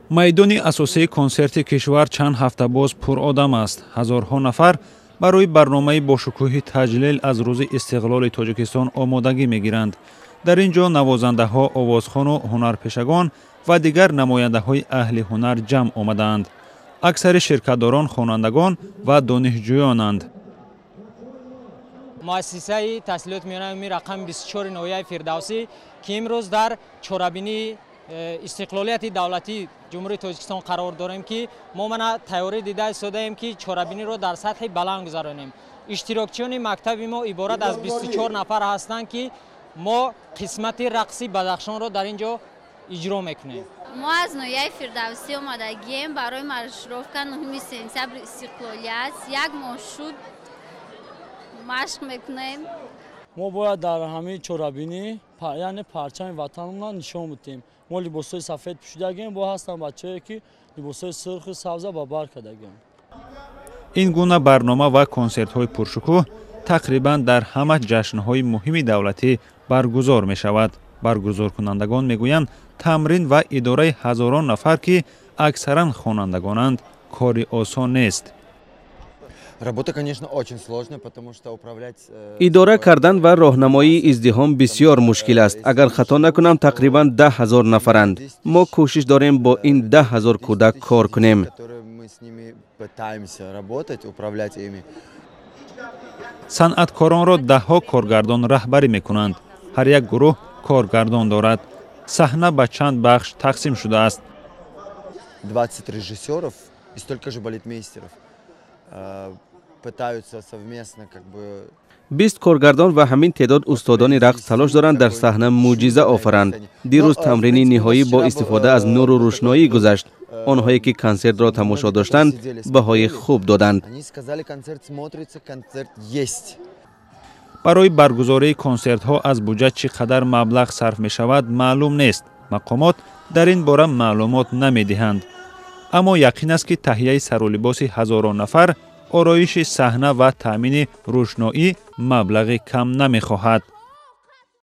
Майдони асосии консерти кишвар чанд ҳафта боз пуродам аст. Ҳазорҳо нафар барои барномаи бошукӯҳи таҷлил аз рӯзи истиқлоли Тоҷикистон омодагӣ мегиранд. Дар ин ҷо навозандаҳо, овозхону ҳунарпешагон ва дигар намояндаҳои аҳли ҳунар ҷамъ омадаанд. Аксари ширкатдорон хонандагон ва донишҷӯёнанд. Муассисаи таҳсилоти миёнаи умумии рақами 24 ноҳияи Фирдавсӣ, ки имрӯз дар чорабинии истиқлолияти давлатии Ҷумҳурии Тоҷикистон қарор дорем, ки мо мана тайёрӣ дида истодаем, ки чорабиниро дар сатҳи баланд гузаронем. Иштирокчиёни мактаби мо иборат аз 24 нафар ҳастанд, ки мо қисмати рақси Бадахшонро дар ин ҷо иҷро мекунем. Мо аз ноҳияи Фирдавсӣ омадагием барои маршировка 9 сентябри истиқлолият. Як моҳ шуд машқ мекунем. Мо бояд дар ҳамин чорабинӣ, яъне парчами ватанро нишон бидиҳем. Мо либосҳои сафед пӯшидагием, бо ҳастанд бачаҳое, ки либосҳои сурху сабза ба бар кардагианд. Ин гуна барнома ва консертҳои пуршукӯҳ тақрибан дар ҳама ҷашнҳои муҳими давлатӣ баргузор мешавад. Баргузоркунандагон мегӯянд, тамрин ва идораи ҳазорон нафар, ки аксаран хонандагонанд, кори осон нест. Работа, конечно, очень сложная, потому что управлять Идора кардан ва роҳнамоии издиҳом бисёр мушкил аст. Агар хато накунам, тақрибан 10 000 нафаранд. Мо кӯшиш дорем бо ин 10 000 кӯдак кор кунем. Которые мы с ними пытаемся работать, управлять ими. Санъаткоронро даҳҳо коргардон раҳбарӣ мекунанд. Ҳар як гурӯҳ коргардон дорад. Саҳна ба чанд бахш тақсим шудааст. 20 режиссеров и столько же балетмейстеров пытаются совместно как бы 20 коргардон ва ҳамин теъдод устодони рақс талош доранд дар саҳна мӯъҷиза офаранд. Дирӯз тамрини ниҳоӣ бо истифода аз нуру рӯшноӣ гузашт. Онҳое ки консертро тамошо доштанд, баҳои хуб доданд. Они сказали: концерт смотрится, концерт есть. Барои баргузории консертҳо аз буҷа чӣ қадар маблағ сарф мешавад, маълум нест. Мақомот дар ин бора маълумот намедиҳанд, аммо яқин аст, ки таҳияи сарулибоси ҳазорон нафар, ороиши саҳна ва таъмини рӯшноӣ маблағи кам намехоҳад.